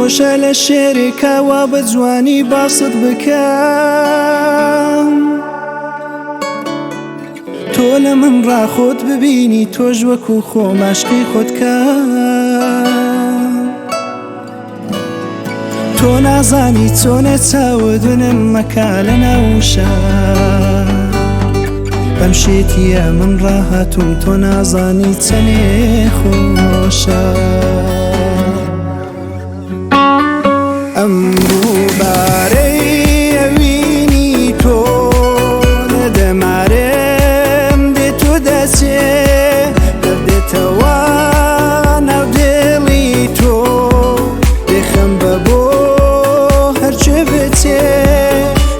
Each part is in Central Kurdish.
خۆشە لە شێرێکا وا بە جوانی باست بکەم. تۆ لە من ڕا خۆت ببینی تۆش وەکو خۆم عاشقی خۆت کە. تۆ نازانی چۆنە چاوت ونم مەکە لە ناوشە. بەم شێتیە من ڕاهاتوم تۆ نازانی چەنێ خۆشە. ئەم ڕووبارەی ئەوینی تۆ لە دەمارم دێت و دەچێ، دەردێتەوە ناو دڵی تۆ، بێخەم بە بۆ هەرچێ بچێ،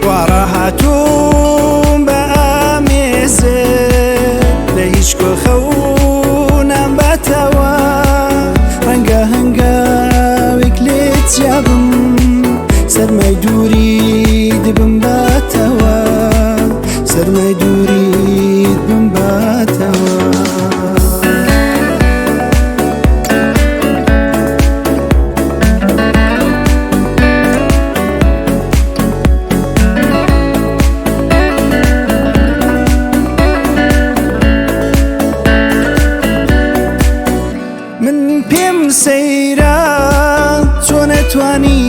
وا ڕاهاتووم بە ئامێزت، لە هیچ کۆ خەونام باتەوە، ڕەنگە هەنگاوێک لێت جیابم، سەرمای دووریت بمباتەوە، سەرمای دووریت بمباتەوە. من پێم سەیرە چۆن ئەتوانی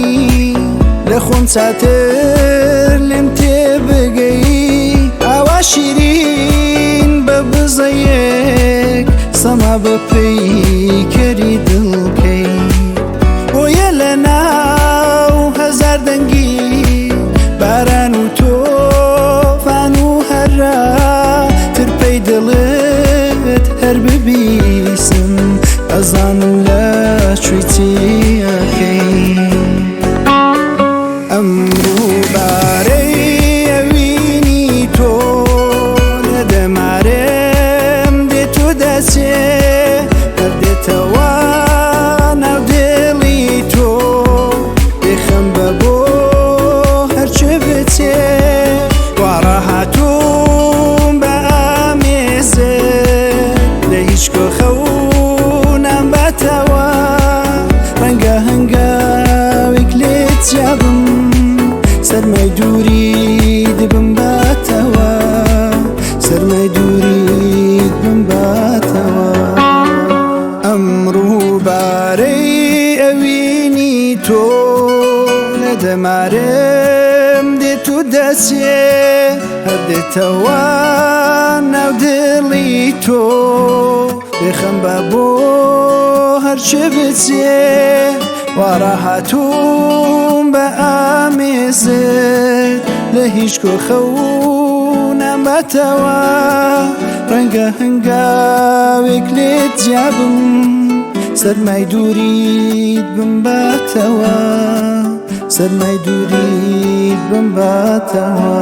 لە خۆم چاتر لێم تێبگەی، ئاوا شیرین بە بزەیەک سەما بە پەیکەری دڵکەی، بۆیە لە ناو هەزار دەنگی باران و تۆفان و هەرا ترپەی دڵت هەر ببیسم، ئەزانم لە کوێی چیەکەی. ئەم ڕووبارەی ئەوینی تۆ لە دەمارم دێت و دەچێ، هەر دێتەوە ناو دڵی تۆ، بێخەم بە بۆ هەرچێ بچێ، وا ڕاهاتووم بە ئامێزت، لە هیچ کۆ خەونام باتەوە، ڕەنگە هەنگاوێک لێت جیابم، سەرمای دووریت بمباتەوە، سەرمای دووریت بمباتەوە. ئەم ڕووبارەی ئەوینی تۆ لە دەمارم دێت و دەچێ، هەر دێتەوە ناو دڵی تۆ، بێخەم بە بۆ هەرچێ بچێ، وا ڕاهاتووم بە ئامێزت، لە هیچ کۆ خەونام باتەوە، ڕەنگە هەنگاوێک لێت جیابم، سەرمای دووریت بمباتەوە، سەرمای دووریت بمباتەوە.